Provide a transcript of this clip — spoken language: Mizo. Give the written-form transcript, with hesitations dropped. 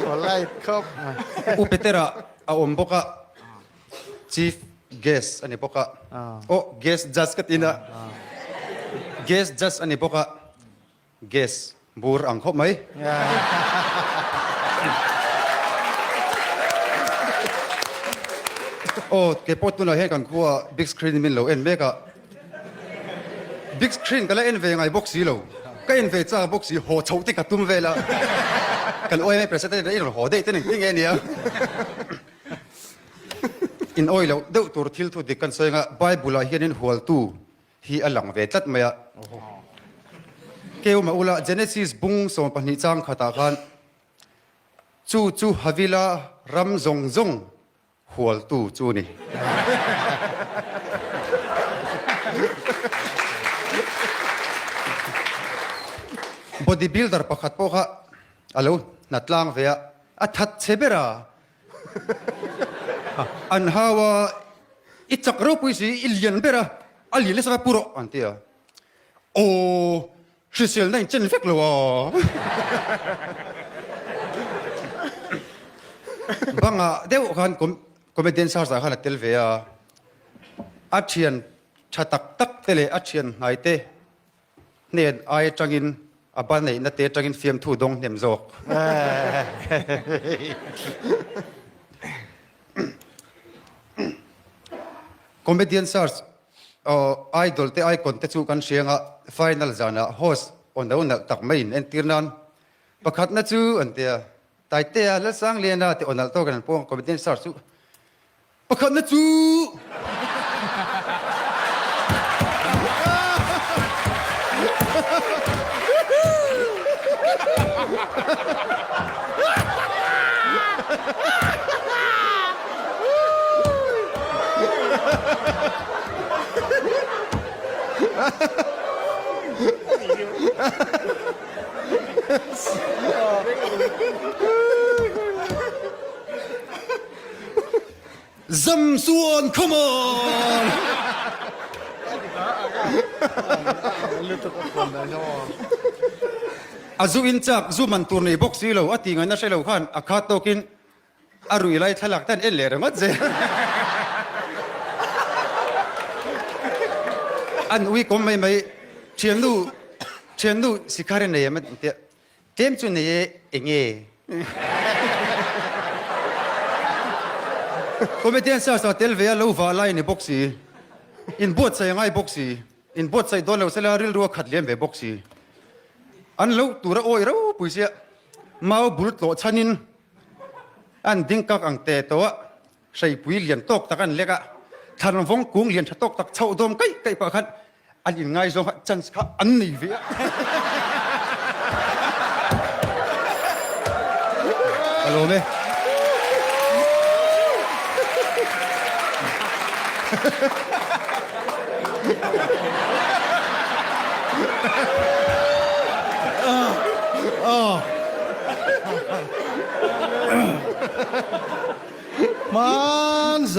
Polite khawp mai. U Petera a awm bawk a, Chief Guest a ni bawk a, aw Guest Judge ka tina, Guest Judge a ni bawk a, Guest bur ang khawp mai. Aw kei pawh tunah hian kan khua big screen in min lo en mek a. Big screen ka la en ve ngai bawk si lo. Ka en ve chak bawk si, haw chhoh te ka tum vel a. Kan OMA president in rawn haw daih te ning nge nia. In awi loh deuh tur thil thu dik kan sawi anga Bible ah hianin hualtu hi a lang ve tlat mai a. Keuma ula Genesis bung 12 chang khatah khan chu chu Havila ram zawng zawng Hualtu chu ni. Body builder pakhat pawh kha a lo hna tlang ve a, a that che ber a. An hau a, I chak ropui si, i lian ber a, a lian nasa pu rawh an ti a. Aw, Hriselna in chen vek lo a. Bangah deuh khan comedian search ah khan a tel ve a. A thian tha tak tak te leh a thian hnai te hnen ai atangin a ba neihna te atangin fiamthu dawng hnem zawk. Comedian search Aw idol te icon te chu kan hriang a, final zanah host aw no nalh tak mai in entir nan pakhatna chu an tia Taitea Lalsangliana te aw nalh tawk in an pawng a comedian star chu pakhatna chu Zam chuan come on! A zu in chak zu man tur nei bawk si lo a ti ngaihna hre lo khan a khat tawkin A rui lai thlalak te an en leh ringawt zel. An ui kawm mai mai, Thiannu, thiannu sikhar i nei em? An ti a, Tlem chu nei e, enge? Comedian search ah tel ve a lo vah lai ni bawk si, inbuatsaih a ngai bawk si, inbuatsaih dawn lo sela rilru a khat liam ve bawk si. An lo tur a awi ropui sia, mau bul tlawh chhanin An ding kak ang te tawh a, hreipui lian tawk tak an lek a, thlanvawng kung lian tha tawk tak chhoh dawm kaih kaih pah khan an inngaizawng kha chance kha an nei ve a. Ka lawm e. Hmanzah.